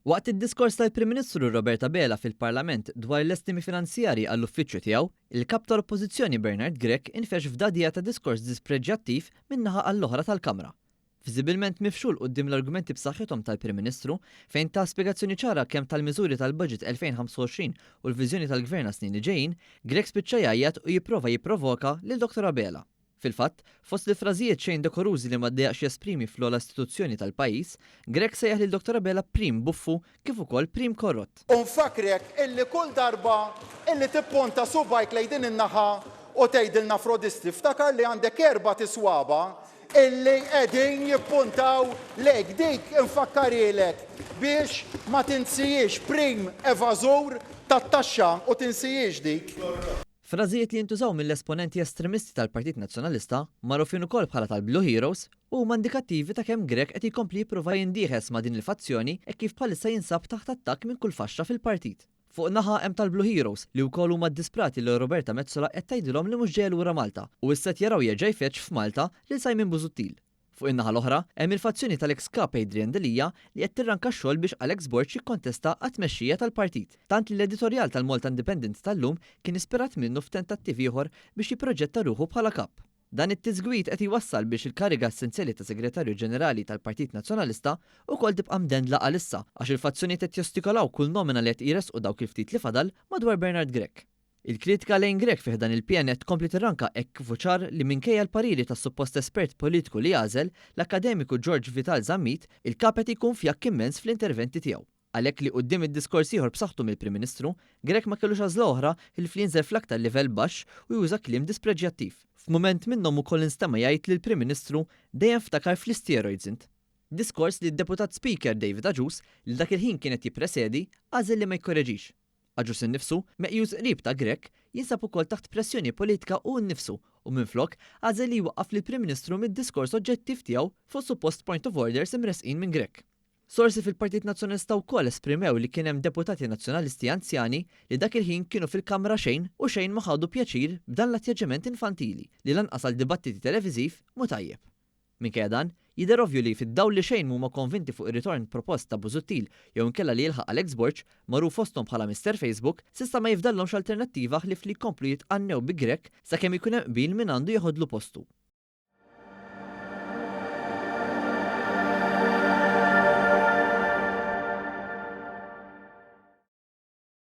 Waqt id-diskors tal-Prim Ministru Robert Abela fil-Parlament dwar l-estimi finanzjarji għall-uffiċċju tiegħu, il-Kap tal-Oppożizzjoni Bernard Grech infexx f'dagħdigħa ta' diskors dispreġjattiv min-naħa għall-oħra tal-Kamra. Viżibilment mifxul quddiem l-argumenti b'saħħithom tal-Prim Ministru, fejn ta spjegazzjoni ċara kemm tal-miżuri tal-Budget 2025 u l-viżjoni tal-Gvern għas-snin li ġejjin, Grech spiċċa jgħajjat u jipprova jipprovoka lil Dottor Abela. Fil-fatt, fost il-frażijiet xejn dekorużi li ma ddejjaqx jesprimi fl-ogħla istituzzjoni tal-pajjiż, Grech sejjaħ lil Dottor Abela prim buffu kif ukoll prim korrott. U nfakkrek illi kull darba illi tipponta subgħajk lejn din in-naħa u tgħidilna frodisti, ftakar li għandek erbat iswaba' illi qegħdin jippuntaw lejk. Dik infakkarhielek biex ma tinsihiex, prim evażur tat-taxxa u tinsihiex dik. Frażijiet li jintużaw mill-esponenti estremisti tal-Partit Nazzjonalista, magħrufin ukoll bħala tal-Blue Heroes, huma indikattivi ta' kemm Grech qed jkompli jipprova jindieħes ma' din il-fazzjoni hekk kif bħalissa jinsab taħt attakk minn kull faxxa fil-partit. Fuq naħa hemm tal-Blue Heroes li wkoll huma ddisprati li Roberta Metsola qed tgħidilhom li mhux ġejja lura Malta u issa qed jaraw jerġa' jfeġġ f'Malta lil Simon Busuttil. Fuq in-naħa l-oħra, hemm il-fazzjoni tal-eks Kap Adrian Delia li qed tirranka x-xogħol biex Alex Borg jikkontesta għat-tmexxija tal-partit, tant li l-editorjal tal-Malta Independent tal-lum kien ispirat minnu f'tentattiv ieħor biex jipproġetta ruħu bħala Kap. Dan it-tiżgwid qed jwassal biex il-kariga essenzjali ta' Segretarju Ġenerali tal-Partit Nazzjonalista wkoll tibqa' mdendla għalissa għax il-fazzjonijiet qed jostikolaw kull nomina li qed jressqu dawk il-ftit li fadal madwar Bernard Grech. Il-kritika lejn Grech fi ħdan il-PN qed tkompli tirranka hekk kif hu ċar li minkejja l-pariri tas-suppost espert politiku li għażel, l-akkademiku George Vital Zammit, il-Kap qed jkun fjakk immens fl-interventi tiegħu. Għalhekk li quddiem id-diskors ieħor b'saħħtu mill-Prim Ministru, Grech ma kellux għażla oħra ħlief li jinżel fl-aktar livell baxx u juża kliem dispreġjattiv. F'mument minnhom ukoll instema' jgħid lill-Prim Ministru dejjem ftakar fl-isteroids int. Diskors li d-Deputat Speaker David Agius, li dak il-ħin kien qed jippresedi, għażel li ma jikkoreġix. Agius innifsu, meqjus qrib ta' Grech, jinsab ukoll taħt pressjoni politika hu nnifsu u minflok għażel li jwaqqaf lill-Prim Ministru mid-diskors oġġettiv tiegħu fuq suppost point of orders imressqin minn Grech. Sorsi fil-Partit Nazzjonalista wkoll esprimew li kien hemm deputati Nazzjonalisti anzjani li dak il-ħin kienu fil-Kamra xejn u xejn ma ħadu pjaċir b'dan l-atteġġjament infantili li lanqas għal dibattiti televiżiv mhu tajjeb. Minkejja dan, jidher ovvju li, fid-dawl li xejn m'huma konvinti fuq ir-ritorn propost ta' Busuttil jew inkella li jilħaq Alex Borg, magħruf fosthom bħala Mister Facebook, s'issa ma jifdallhomx alternattiva ħlief li jkomplu jitqannew bi Grech sakemm jkun hemm qbil min għandu jeħodlu postu.